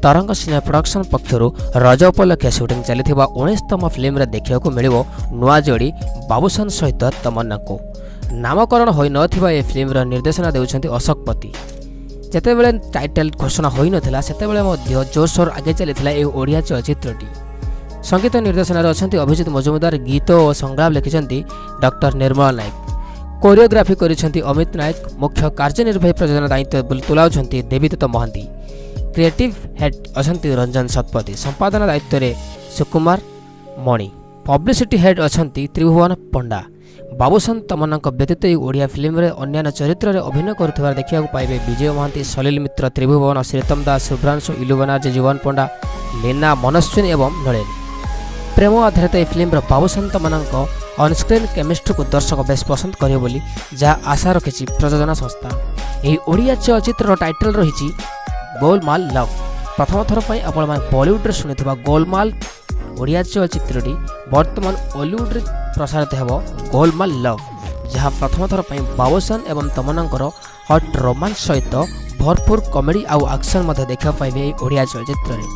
ତରଙ୍ଗ ସିନେ production ପକ୍ଷରୁ ରଜ ଉପଲକ୍ଷେ shooting ଚାଲିଥିବା 19ତମ ଫିଲ୍ମରେ ଦେଖିବାକୁ ମିଳିବ ନୂଆ ଯୋଡ଼ି ବାବୁସାନ ସହିତ ତମନ୍ନାଙ୍କୁ। ନାମକରଣ ହୋଇନଥିବା ଏ ଫିଲ୍ମର ନିର୍ଦ୍ଦେଶନା ଦେଉଛନ୍ତି ଅଶୋକ ପତି। ଯେତେବେଳେ ଟାଇଟେଲ୍ ଘୋଷଣା ହୋଇନଥିଲା, ସେତେବେଳେ ମଧ୍ୟ ଜୋରସୋର ଆଗେଇ ଚାଲିଥିଲା ଏହି ଓଡ଼ିଆ ଚଳଚ୍ଚିତ୍ରଟି। ସଙ୍ଗୀତ ନିର୍ଦ୍ଦେଶନାରେ ଅଛନ୍ତି ଅଭିଜିତ ମଜୁମଦାର। ଗୀତ ଓ ସଂଳାପ ଲେଖିଛନ୍ତି ଡକ୍ଟର ନିର୍ମଳ ନାୟକ। କୋରିଓଗ୍ରାଫି କରିଛନ୍ତି ଅମିତ ନାୟକ। ମୁଖ୍ୟ କାର୍ଯ୍ୟନିର୍ବାହୀ ପ୍ରଯୋଜନା ଦାୟିତ୍ୱ ତୁଲାଉଛନ୍ତି ଦେବୀଦତ୍ତ ମହାନ୍ତି। କ୍ରିଏଟିଭ୍ ହେଡ୍ ଅଛନ୍ତି ରଞ୍ଜନ ଶତପଥୀ। ସମ୍ପାଦନା ଦାୟିତ୍ୱରେ ସୁକୁମାର ମଣି। ପବ୍ଲିସିଟି ହେଡ୍ ଅଛନ୍ତି ତ୍ରିଭୁବନ ପଣ୍ଡା। ବାବୁସାନ, ତମନ୍ନାଙ୍କ ବ୍ୟତୀତ ଏହି ଓଡ଼ିଆ ଫିଲ୍ମରେ ଅନ୍ୟାନ୍ୟ ଚରିତ୍ରରେ ଅଭିନୟ କରୁଥିବାର ଦେଖିବାକୁ ପାଇବେ ବିଜୟ ମହାନ୍ତି, ସଲିଲ ମିତ୍ର, ତ୍ରିଭୁବନ, ଶ୍ରୀତମ ଦାସ, ଶୁଭ୍ରାଂଶୁ, ଇଲୁ ବାନାର୍ଜୀ, ଜୀବନ ପଣ୍ଡା, ଲୀନା, ମନସ୍ୱିନୀ ଏବଂ ନଳିନୀ। ପ୍ରେମ ଆଧାରିତ ଏହି ଫିଲ୍ମର ବାବୁସାନ ତମନ୍ନାଙ୍କ ଅନସ୍କ୍ରିନ୍ କେମିଷ୍ଟ୍ରିକୁ ଦର୍ଶକ ବେଶ ପସନ୍ଦ କରିବେ ବୋଲି ଯାହା ଆଶା ରଖିଛି ପ୍ରଯୋଜନା ସଂସ୍ଥା। ଏହି ଓଡ଼ିଆ ଚଳଚ୍ଚିତ୍ରର ଟାଇଟଲ୍ ରହିଛି ଗୋଲମାଲ ଲଭ୍। ପ୍ରଥମ ଥର ପାଇଁ ଆପଣମାନେ ବଲିଉଡ଼ରେ ଶୁଣିଥିବା ଗୋଲମାଲ ଓଡ଼ିଆ ଚଳଚ୍ଚିତ୍ରଟି ବର୍ତ୍ତମାନ ଓଲିଉଡ଼ରେ ପ୍ରସାରିତ ହେବ ଗୋଲମାଲ ଲଭ୍, ଯାହା ପ୍ରଥମ ଥର ପାଇଁ ବାବୁସାନ ଏବଂ ତମନ୍ନାଙ୍କର ହଟ୍ ରୋମାନ୍ସ ସହିତ ଭରପୁର କମେଡ଼ି ଆଉ ଆକ୍ସନ୍ ମଧ୍ୟ ଦେଖିବାକୁ ପାଇବେ ଏହି ଓଡ଼ିଆ ଚଳଚ୍ଚିତ୍ରରେ।